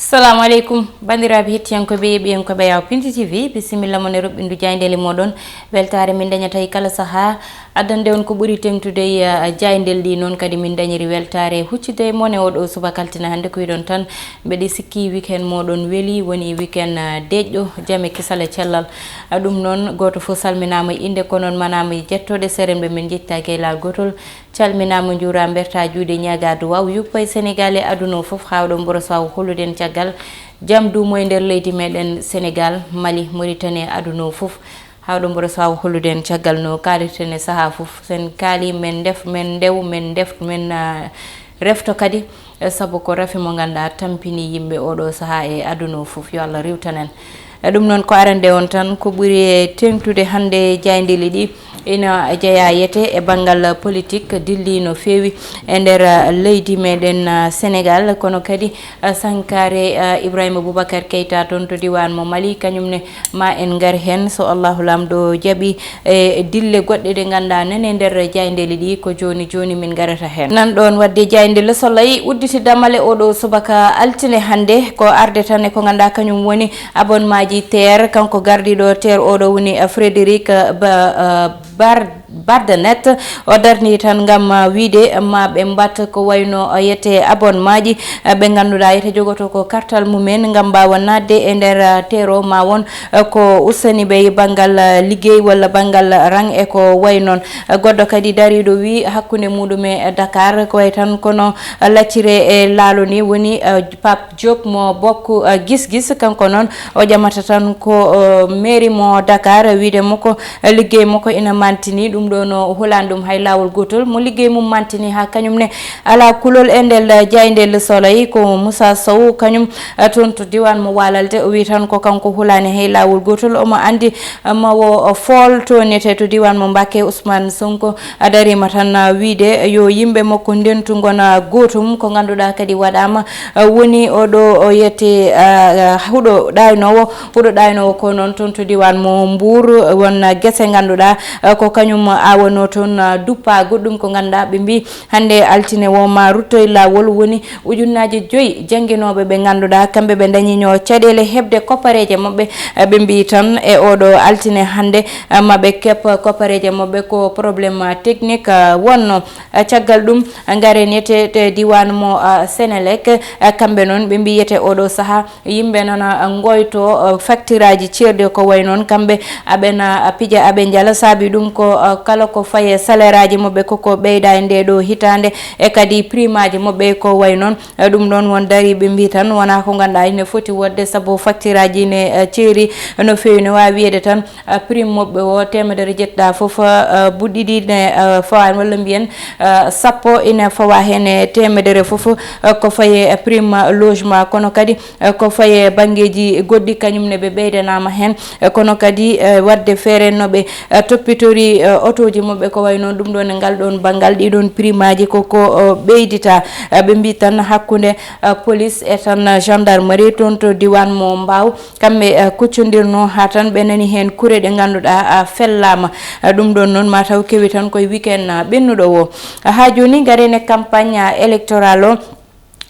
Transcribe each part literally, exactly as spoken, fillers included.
Salamu aleykum, banndiraaɓe hettiyankooɓe e ɓiyankooɓe Yaw Pinti T V, bisimilla mon e roɓɓindu jaayndeeli mooɗon. Weltaare min dañata e kala sahaa, addande on ko ɓuri teŋtude e, eh, jaayndeeli ɗi, noon kadi min dañiri weltaare huccude e mon e oɗo subaka altine hannde. Ko wiɗon tan, mbeɗe sikki weekend mooɗon weli, woni weekend, eh, deeƴɗo, jam e kisal e cellal. Ah, ɗum noon, gooto fof salminaama e innde, ko noon manaama e jettooɗe, seerenɓe men njettitaake e laal gootol. Calminaama, njuuraama, mbertaa juuɗe, ñaagaa duwaaw, yuppa e Senegaal e aduna o fof, haa oɗo mboro so waawa hollude en caggal. Jam duumo e nder leydi meɗen Senegaal, Mali, Mauritanie e aduna o fof, haa oɗo mboro so waawa hollude en caggal no kaalirten e sahaa fof. Sen kaali, men ndef, men ndew, men ndef, men, ah, refto kadi, eh, sabu ko rafi mo ngannduɗaa tampini yimɓe oɗo sahaa e aduna o fof. Yo Allah riwtan en. E ɗum noon, ko arande on tan, ko ɓuri e teŋtude hannde jaayndeeli ɗi ina jeyaa yete e banngal politik dilli no feewi e nder, uh, leydi meɗen, uh, Senegaal, kono kadi, uh, sankaare, uh, Ibrahima Boubacar Keita toon to diiwaan mo Mali, kañum ne ma en ngar heen, so Allahu Laamɗo jaɓi, e dille goɗɗe ɗe ngannduɗaa nani e nder jaayndeeli ɗi. Ko jooni jooni min ngarata heen. Nan ɗoon waɗde jaaynde Le Soleil udditi damal e oɗo subaka altine hannde, ko arde tan e ko ngannduɗaa kañum woni abonnement ji teer, kanko gardiiɗo teer oɗo woni, eh, Frédéric, eh, Ba-, eh, Bar-, Bardanet. O darni tan ngam, eh, wiide ma ɓe mbat ko wayno, eh, yete abonnement ji, eh, ɓe ngannduɗaa yete jogoto ko kartal mumen ngam mbaawa naatde e nder, eh, teer o, ma won, eh, ko ustani ɓe e banngal, eh, liggey walla banngal rang e ko way noon. Eh, goɗɗo kadi dariiɗo wi hakkunde muɗum e Dakar ko way tan kono, eh, laccire e laalo ni woni, eh, Pape Diop mo bokk, eh, gis-gis, kanko noon o ƴamata tan ko, eh, mairie mo Dakar, wiide makko, eh, liggey makko ina mantini, ɗum ɗo no hulani ɗum hay laawol gootol. Mo liggey mum mantini haa kañum ne alaa kulol e nder jaaynde Le Soleil ko Moussa Sow, kañum, eh, toon to diiwaan mo Walalde, o wi tan ko kanko hulani hay laawol gootol, omo anndi, eh, ma wo, eh, fool toon etee to diiwaan mo Mbacké, Ousmane Sonko, a dariima tan, ah, wiide yo yimɓe makko ndentu ngona gootum. Ko ngannduɗaa kadi waɗaama, ah, woni oɗo o yiyetee, ah, huɗo ɗaaynoowo, huɗo ɗaaynoowo ko noon toon to diiwaan mo Mbuur, won gese ngannduɗaa, ah, ko kañum awanoo toon, ah, duppaagu. Ɗum ko ngannduɗaa ɓe mbii hannde altine o ma ruttoy laawol, woni ujunnaaji joyi jannginooɓe ɓe ngannduɗaa kamɓe ɓe ndañiino caɗeele heɓde koppareeje maɓɓe. Eh, ɓe mbii tan e oɗo altine hannde, eh, ma ɓe keɓ koppareeje maɓɓe ko problème, eh, technique, eh, wonno. Eh, caggal ɗum, eh, ngaren yete, te diiwaan mo, eh, Senelec, eh, kamɓe noon ɓe mbii yete oɗo sahaa yimɓe nana, eh, ngoyto, eh, facture aji ceerɗi ko way noon kamɓe aɓena, eh, pija aɓe njala saabi ɗum ko, eh, kala ko faye salaire aji maɓɓe koko ɓeyda e nde ɗo hitaande e kadi prime aji maɓɓe ko way noon. Eh, ɗum ɗoon won dariiɓe mbii tan wonaa ko ngannduɗaa ine foti woɗde sabu facture aji ne, eh, ceeri no feewi. No waawi wiyeede tan, eh, prime maɓɓe o teemedere jettaɗaa fof, eh, buɗɗiɗi ne, eh, fawaani walla mbiyen, eh, sappo ine fawa heen e teemedere fof, eh, ko faye, eh, prime logement, kono kadi, eh, ko faye banngeeji goɗɗi kañum ne ɓe ɓeydanaama heen. Eh, kono kadi, eh, waɗde feere no ɓe, eh, toppitori, eh, otooji maɓɓe ko way noon ɗum ɗoon e ngal ɗoon banngal ɗiɗon primaaji koko, eh, ɓeydita. Eh, ɓe mbii tan hakkunde, eh, police e tan, eh, gendarmerie toon to diiwaan mo Mbaaw, kamɓe, eh, kuccondirno haa tan ɓe nani heen kure ɗe ngannduɗaa, ah, fellaama. Eh, ɗum ɗoon noon ma taw kewi tan koye weekend, ah, ɓennuɗo o. Ah, haa jooni ngaren e campagne, ah, électoral o.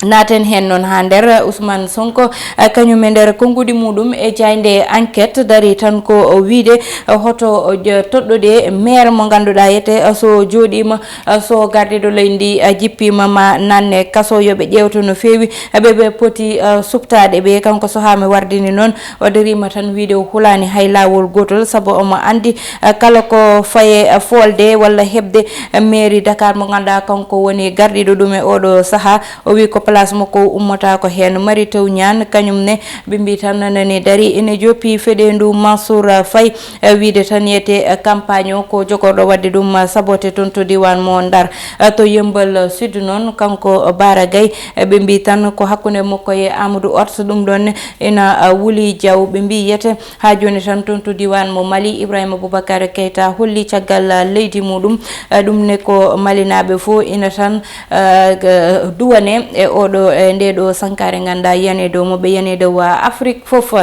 Naaten heen noon haa nder, Ousmane Sonko, eh, kañum e nder konnguɗi muɗum e jaaynde Enquête darii tan ko o wiide, eh, hoto o j-, toɗɗoɗe maire mo ngannduɗaa yete, eh, so jooɗiima, eh, so gardiiɗo leydi ndi, eh, jippiima ma nanne kaso, yo ɓe ƴeewto no feewi, eh, ɓe ɓe poti, eh, suɓtaade ɓe. Kanko so haa mi wardini noon, o dariima tan wiide o hulaani hay laawol gootol sabu omo anndi, eh, kala ko faye, eh, foolde walla heɓde, eh, mairie Dakar mo ngannduɗaa kanko woni gardiiɗo ɗum e oɗo sahaa. O wi ko place makko ummata ko heen. Mary Teuw Niane kañum ne ɓe mbi tan nani dari ene joppi feɗendu Mansour Faye, eh, wiide tan yete, eh, campagne o ko jogorɗo waɗde ɗum, eh, sabote toon to diiwaan mo Ndar. Eh, to Yembal Sud noon kanko Bara Gaye, eh, ɓe mbi tan ko hakkunde makko e Amadou Hott, ɗum ɗoon ina, eh, Wuli Diaw ɓe mbi yete. Haa jooni tan toon to diiwaan mo Mali, Ibrahima Boubacar Keita holli caggal leydi muɗum. Eh, ɗum ne ko Malinaaɓe fof ina tan, eh, g-, duwane e Oɗo e nde ɗo sankare ngannduɗaa yiyane dow mo ɓe yiyane dow Afrique fof.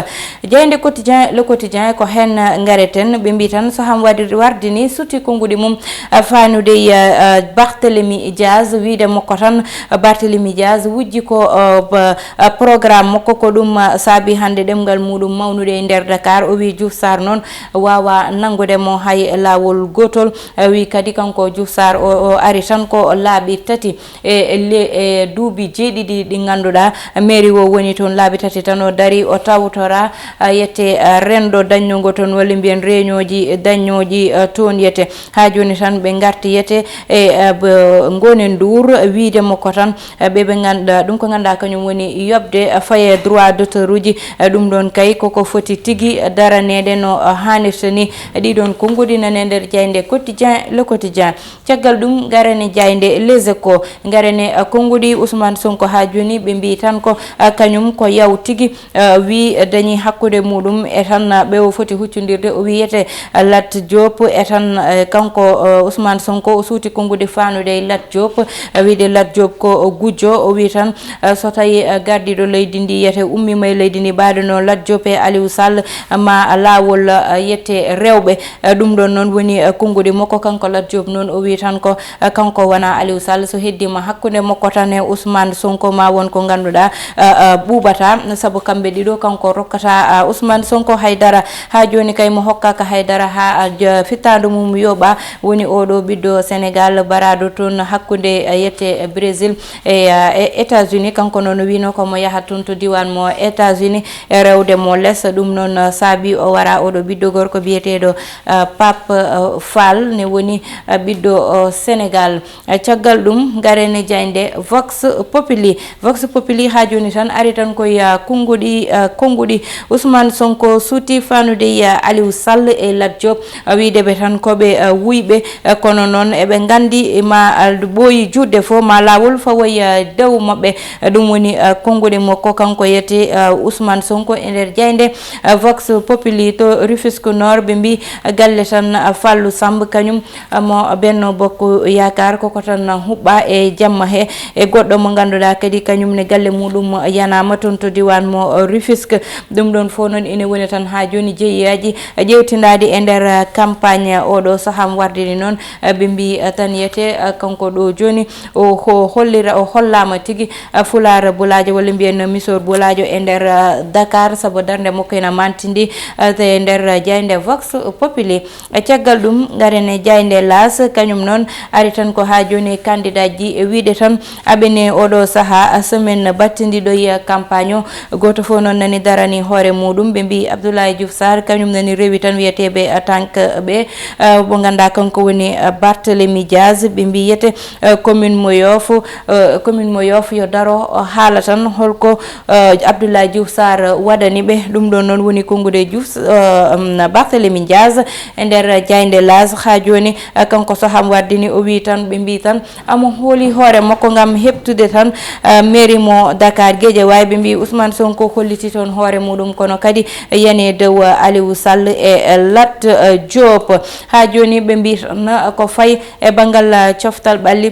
Jaaynde Quotidien, Le Quotidien ko heen ngareten, ɓe mbi tan so ham waɗi wardi ni suti konnguɗi mum, eh, faanude e, eh, Barthélemy Diaz, wiide makko tan, eh, Barthélemy Diaz wujji ko, eh, ba, eh, programme makko, ko ɗum, eh, saabi hannde ɗemngal muɗum mawnude e nder Dakar. O wi Diouf Sarr noon waawa nanngude mo hay laawol gootol. Eh, wi kadi kanko Diouf Sarr o, o ari tan ko laabi tati e le-, e duuɓi jeeɗiɗi ɗi ngannduɗaa mairie o woni toon laabi tati tan o dari o tawtora, a, yette, a, renndo dañnungo toon walla mbiyen reñooji dañnooji, a, toon yette. Haa jooni tan ɓe ngarti yette e, a, b-, Ngonen Ndour, wiide makko tan, a, ɓe ɓe ngannduɗaa ɗum ko ngannduɗaa kañum woni yoɓde, a, faye droit d'auteur uji, a, ɗum ɗoon kay koko foti tigi daraneede no, a, haanirta ni. Ɗiɗon konnguɗi nane nder jaaynde Quotidien, Le Quotidien. Caggal ɗum, ngaren e jaaynde Les Échos, ngaren e, eh, konnguɗi Ousmane Sonko haa jooni, ɓe mbi tan ko, eh, kañum ko yaw tigi, eh, wi dañi hakkunde muɗum e tan, eh, ɓe o foti huccondirde, o wiyete, eh, Lat Diop, e tan, eh, kanko, eh, Ousmane Sonko o suuti konnguɗi faanude e Lat Diop, eh, wiide Lat Diop ko, eh, gujjo, o wi tan, eh, so tawi, eh, gardiiɗo leydi ndi yiyete ummiima e leydi ndi, ɓaaɗo no Lat Diop e Aliou Sall, ma laawol, eh, yette rewɓe. Eh, ɗum ɗoon noon woni, eh, konnguɗi makko kanko Lat Diop noon, o wi tan ko, eh, kanko wona Aliou Sall, so heddiima hakkunde makko tan e Ousmane Sonko ma won ko ngannduɗaa, eh, eh, ɓuuɓata, sabu kamɓe ɗiɗo kanko rokkata, eh, Ousmane Sonko haydara. Haa jooni kay mo hokkaaka haydara haa, eh, j-, fittaandu mum yooɓa, woni oɗo ɓiɗɗo Sénégal baraaɗo toon hakkunde, eh, yette, eh, Brésil e, eh, e États-Unis. Kanko noon wino ko mo yaha toon to diiwaan mo États-Unis e rewde mo les. Ɗum noon, eh, saabi o wara oɗo ɓiɗɗo gorko biyeteeɗo, eh, Pape, eh, Fall ne woni, eh, ɓiɗɗo, eh, Sénégal. Eh, caggal ɗum, ngaren e jaaynde Vox Populi. Vox Populi haa jooni tan ari tan ko e, eh, konnguɗi, eh, konnguɗi Ousmane Sonko suuti faanude e, eh, Aliou Sall e Lat Diop, eh, wiide ɓe tan ko ɓe, eh, wuyɓe, eh, kono noon eɓe nganndi ma, eh, ɓooyi juutde fof ma laawol fawoya, eh, dow maɓɓe. Eh, ɗum woni, eh, konnguɗi makko kanko yiyete, eh, Ousmane Sonko e nder jaaynde, eh, Vox Populi to Rufisque Nord, ɓe mbi, eh, galle tan, eh, Fallou Samb kañum, eh, mo Benno Bokk Yaakaar, koko tan huɓɓa e jamma he, e goɗɗo mo ngannduɗaa kadi kañum ne galle muɗum yanaama toon to diiwaan mo, eh, Rufisque. Ɗum ɗoon fof noon ina woni tan haa jooni jeyaaji ƴeewtindaaɗi e nder, eh, campagne oɗo sahaa mo wardini noon, eh, ɓe mbi, eh, tan yiyete, eh, kanko ɗo jooni o ho-, hollira, o hollaama tigi, eh, Fulaar Bulaajo walla mbiyen Misoor Bulaajo e nder, eh, Dakar, sabu darnde makko ina mantindi, eh, e nder, eh, jaaynde Vox Populi. E caggal ɗum, ngaren e jaaynde Laas, kañum noon ari tan ko haa jooni e candidat ji e wiyde tan aɓene oɗo sahaa, semaine battindiɗo e campagne o. Gooto fof noon nani darani hoore muɗum. Ɓe mbi Abdoulaye Diouf Sarr, kañum nani rewi tan wiyeteeɓe tank ɓe, eh, mo ngannduɗaa kanko woni, eh, Barthélémy Diaz. Ɓe mbi yiyete, eh, commune mo Yoff, eh, commune mo Yoff yo daro, o haala tan holko, eh, Abdoulaye Diouf Sarr waɗani ɓe. Ɗum ɗoon noon woni konnguɗi Diouf, eh, um, Barthélémy Diaz e nder jaaynde Laas haa jooni, eh, kanko sahaa mo wardini, o wi tan, ɓe mbi tan, omo hooli hoore makko ngam heɓtude tan, eh, mairie mo Dakar Guédiawaye. Ɓe mbi Ousmane Sonko holliti toon hoore muɗum, kono kadi yani e dow, eh, Aliou Sall e, eh, Lat, eh, Diop. Haa jooni ɓe mbi tan, eh, ko fayi e banngal, eh, coftal ɓalli.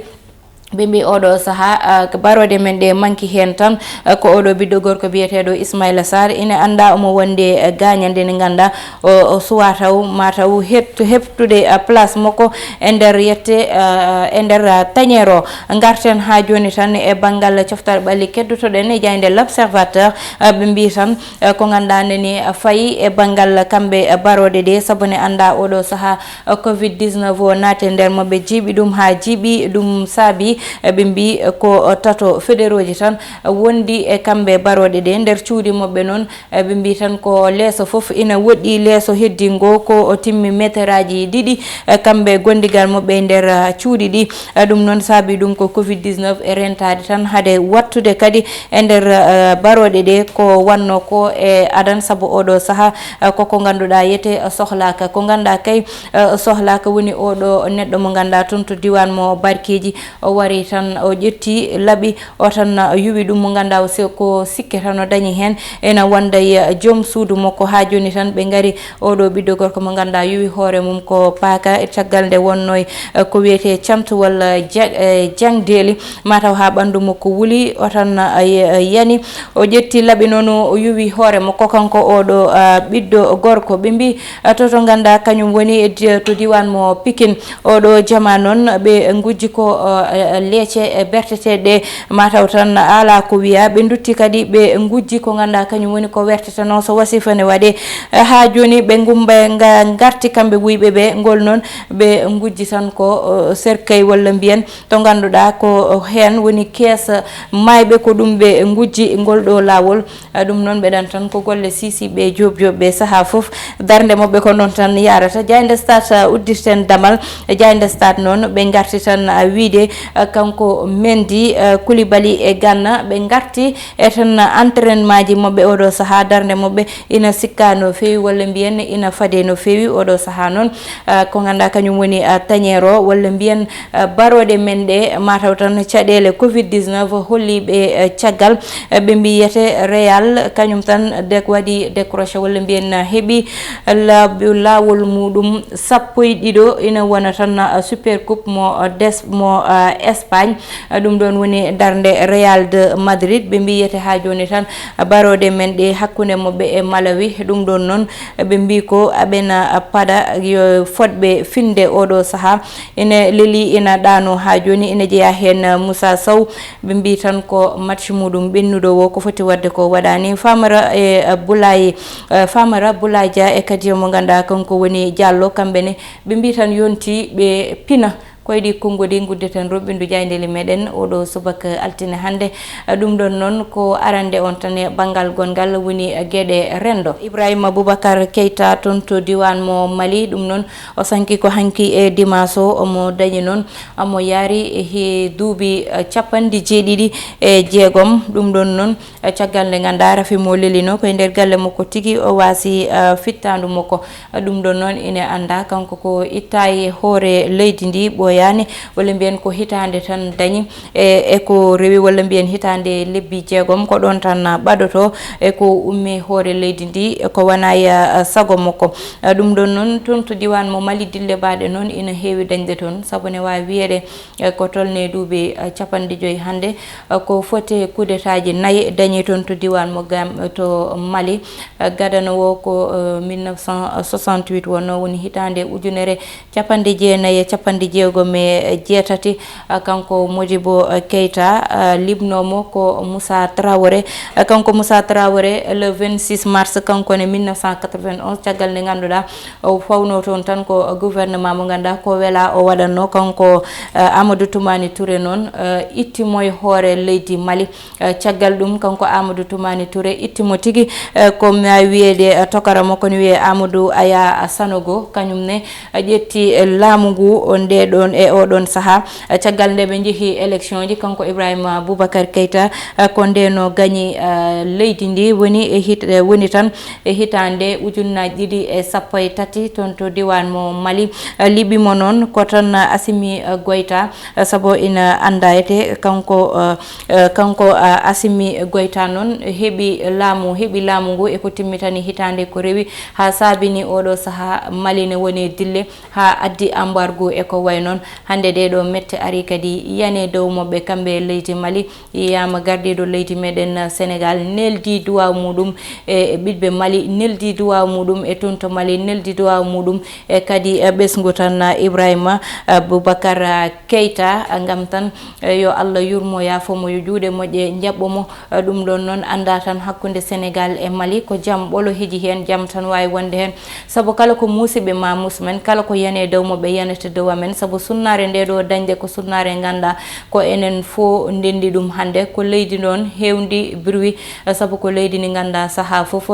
Ɓe mbi oɗo sahaa, eh, ko barooɗe men ɗe manki heen tan, eh, ko oɗo ɓiɗɗo gorko biyeteeɗo Ismaïla Sarr, ina anndaa omo wonde, eh, gaañal nde nde ngannduɗaa o, o suwaa taw, ma taw heɓtu-, heɓtude, eh, place makko e nder yette, eh, e nder, eh, tañeer o. Ngarten haa jooni tan e banngal coftal ɓalli, keddotoɗen e jaaynde L'Observateur, eh, ɓe mbi tan, eh, ko ngannduɗaa nani, eh, fayi e banngal kamɓe, eh, barooɗe ɗe, sabu ne anndaa oɗo sahaa, eh, covid dix-neuf o naati e nder maɓɓe, jiiɓi ɗum haa jiiɓi, ɗum saabi, eh, ɓe mbi, eh, ko, eh, tato fédéraux ji tan, eh, wondi e kamɓe barooɗe ɗe nder cuuɗi maɓɓe noon. Eh, ɓe mbi tan ko leeso fof ina woɗɗi, leeso heddingo ko o timmi meteraaji ɗiɗi, eh, kamɓe gondigal maɓɓe e nder, eh, cuuɗi ɗi. Eh, ɗum noon saabi ɗum ko covid dix-neuf e rentaade tan hade wattude kadi e nder, eh, barooɗe ɗe ko wanno ko e adan, sabu oɗo sahaa, eh, koko ngannduɗaa yiyete, eh, sohlaaka. Ko ngannduɗaa kay, eh, sohlaaka woni oɗo neɗɗo mo ngannduɗaa toon to diiwaan mo Barkeeji, o wari Ari tan o ƴetti laɓi o tan yuwi ɗum mo ngannduɗaa o si-, ko sikke tan o dañi heen. Ena wonda e joom suudu makko haa jooni tan ɓe ngari oɗo ɓiɗɗo gorko mo ngannduɗaa yuwi hoore mum ko paaka, caggal nde wonnoo e ko wiyetee camtu walla ja-, e jaŋdeeli, mataw haa ɓanndu makko wuli, o tan, e, yani. O ƴetti laɓi noon o yuwi hoore makko kanko oɗo, a, ɓiɗɗo gorko. Ɓe mbi, a, to, to ngannduɗaa kañum woni e di-, to diiwaan mo Pikin. Oɗo jama noon ɓe ngujji ko, uh, leece, eh, berteteeɗe, mataw tan alaa ko wiya. Ɓe ndutti kadi ɓe ngujji ko ngannduɗaa kañum woni ko wertetenoo so wasifa ne waɗee. Eh, haa jooni ɓe ngumba nga ngarti kamɓe wuyɓe ɓe ngol noon ɓe ngujji tan ko, uh, cercueil walla mbiyen to ngannduɗaa ko heen woni kees maayɓe ko ɗum ɓe ngujji ngol ɗo laawol. A, ɗum noon mbeɗan tan ko golle siisiiɓe e joop joop ɓe sahaa fof. Darnde maɓɓe ko noon tan yahrata. Jaaynde Stade, a, uddirten damal. Jaaynde Stade noon ɓe ngarti tan, a, wiyde, a, kanko Mendy, a, Koulibaly e Gana ɓe ngarti e tan entraînement ji maɓɓe oɗo sahaa. Darnde maɓɓe ina sikkaa no feewi walla mbiyen ina fadee no feewi oɗo sahaa noon. A, ko ngannduɗaa kañum woni, a, tañeer o walla mbiyen, a, barooɗe men ɗe mataw tan caɗeele covid dix-neuf holliiɓe, a, caggal. Ɓe mbiyete Real, kañum tan dek waɗi décroché walla mbiyen heɓi laabi-, laawol muɗum sappo e ɗiɗo, ina wona tan, uh, Super Coupe mo, uh, des-, mo, uh, Espagne. Uh, ɗum ɗoon woni darnde Real de Madrid. Ɓe mbiyete haa jooni tan, uh, barooɗe men ɗe hakkunde maɓɓe e Malawi. Ɗum ɗoon noon, uh, ɓe mbi ko aɓena, uh, paɗa yo fodɓe finde oɗo sahaa. Ina leli, ina ɗaano haa jooni, ina jeyaa heen, uh, Moussa Sow. Ɓe mbi tan ko match muɗum ɓennuɗo o, ko foti waɗde ko waɗaani. Famara e, eh, Boulaye, eh, Famara Boulaye Dia e kadi mo ngannduɗaa kanko woni Diallo, kamɓe ne ɓe mbi tan yonti ɓe pina koyɗi konnguɗi ngudde tan roɓɓindu jaayndeeli meɗen oɗo subaka altine hannde. Eh, ɗum ɗoon noon ko arande on tan e banngal gonngal woni, eh, geɗe renndo. Ibrahima Boubacar Keita toon to diiwaan mo Mali, ɗum noon o sanki ko hanki e dimanche o, omo dañi noon omo yaari e he duuɓi, eh, capanɗe jeeɗiɗi e jeegom. Ɗum ɗoon noon, eh, caggal nde ngannduɗaa rafi mo lelino koye nder galle makko tigi o waasi, eh, fittaandu makko. Eh, ɗum ɗoon noon ine anndaa kanko ko itta e hoore leydi ndi ɓooyaani, walla mbiyen ko hitaande tan dañi e, e ko rewi walla mbiyen hitaande lebbi jeegom ko ɗoon tan ɓaɗoto e ko ummi hoore leydi ndi ko wonaa e, eh, sago makko. Eh, ɗum ɗoon noon toon to diiwaan mo Mali dille baaɗe noon ina heewi dañde toon sabu ne waawi wiyeede e ko tolnii duuɓi, eh, capanɗe joy hannde, eh, ko foti kudetaaji nayi dañii toon to diiwaan mo Gam-, to Mali. Eh, gadano o ko, eh, mille neuf cent soixante-huit wonnoo, woni hitaande ujunere capanɗe jeenayi e capanɗe jeegom e jeetati. Eh, kanko Modibo, eh, Keita, eh, liɓnoo mo ko Moussa Traoré. Eh, kanko Moussa Traoré, le vingt-six mars, kanko ne mille neuf cent quatre-vingt-onze, caggal nde ngannduɗaa o fawnoo toon tan ko gouvernement mo ngannduɗaa ko welaa o waɗatnoo. Kanko, eh, Amadou Toumani Touré noon, eh, itti mo e hoore leydi Mali. Eh, caggal ɗum, kanko Amadou Toumani Touré itti mo tigi, eh, ko mi waawi wiyeede, eh, tokara makko ne wiyee Amadou Aya Sanogo, kañum ne, eh, ƴetti, eh, laamu ngu, o, nde ɗoon, e oɗoon sahaa. Eh, caggal nde ɓe njehi élection ji, kanko Ibrahima Boubacar Keita, eh, ko ndeen o gañi, eh, leydi ndi, woni e hit-, eh, woni tan e hitaande ujunnaaji ɗiɗi e sappo e tati toon to diiwaan mo Mali. Eh, liɓi mo noon ko tan, eh, Assimi, eh, Goïta, eh, sabu ina anndaa ete kanko, eh, eh, kanko, eh, Assimi Goïta noon heɓi laamu, heɓi laamu ngu e ko timmitani hitaande ko rewi haa saabini oɗo sahaa Mali ne woni dille haa addi embargo e ko wayi noon. Hannde ɗee ɗoo mette arii kadi yiyane dow maɓɓe kamɓe leydi Mali. Yiyaama gardiiɗo leydi meɗen Senegaal neldi duwaaw muɗum e ɓiɗɓe Mali, neldi duwaaw muɗum e toon to Mali, neldi duwaaw muɗum e kadi, eh, ɓesngu tan, eh, Ibrahima, eh, Boubacar, eh, Keita, eh, ngam tan, eh, yo Allah yurmo, yaafo mo, yo juuɗe moƴƴe njaɓɓo mo. Eh, ɗum ɗoon noon anndaa tan hakkunde Senegaal e Mali ko jam ɓolo heji heen, jam tan waawi wonde heen. Sabu kala ko muusiɓe ma muus men, kala ko yani e dow maɓɓe yanete dow amen. Sabu sunnaare nde ɗo dañde ko sunnaare ngannduɗaa ko enen fof ndenndi ɗum hannde. Ko leydi noon heewndi bruit, sabu ko leydi ndi ngannduɗaa sahaa fof,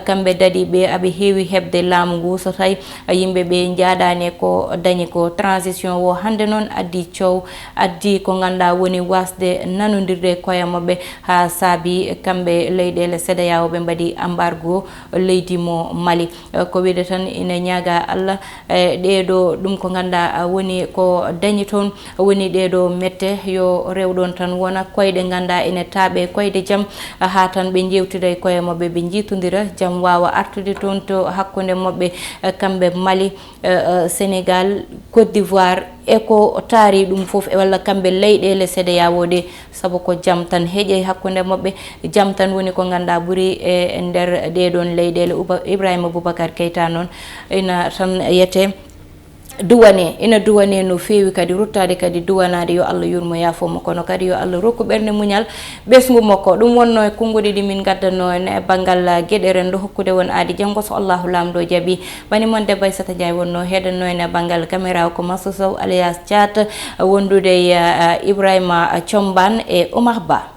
kamɓe daɗiiɓe aɓe heewi heɓde laamu ngu. So tawi yimɓe ɓe njaadaani e ko dañi ko, transition o hannde noon addi coow, addi ko ngannduɗaa woni waasde nanondirde e koye maɓɓe, haa saabi kamɓe leyɗeele CEDEAO ɓe mbaɗi embargo leydi mo Mali. Eh, ko wiyde tan ina ñaaga Allah, eh, ɗee ɗo ɗum ko ngannduɗaa, ah, woni ko o dañi toon woni ɗee ɗoo mette, yo rew ɗoon tan wona koyɗe nganndaa ene taaɓe koyɗe jam, haa tan ɓe njeewtida e koye maɓɓe, ɓe njiitondira, jam waawa artude toon to hakkunde maɓɓe, eh, kamɓe Mali, eh, eh, Sénégal, Côte d'Ivoire, e ko taari ɗum fof, e walla kamɓe leyɗeele CEDEAO ɗe, sabu ko jam tan heƴey hakkunde maɓɓe, jam tan woni ko nganndaa ɓuri e nder ɗee ɗoon leyɗeele. Uba-, Ibrahima Boubacar Keita noon ina tan yete duwane, ina duwane no feewi kadi, ruttaade kadi duwanaade, yo Allah yurmo yaafo mo, kono kadi yo Allah rokku ɓernde muñal ɓesngu makko. Ɗum wonno e konnguɗi ɗi min ngaddanno en e banngal geɗe renndo hokkude won aadi janngo so Allahu Laamɗo jaɓi. Bani mon debbo Aissata Ndiaye wonno heedanno en e banngal caméra o ko Massou Sow alias Thiat, wondude e, eh, Ibrahima Thiombane e Omar Ba.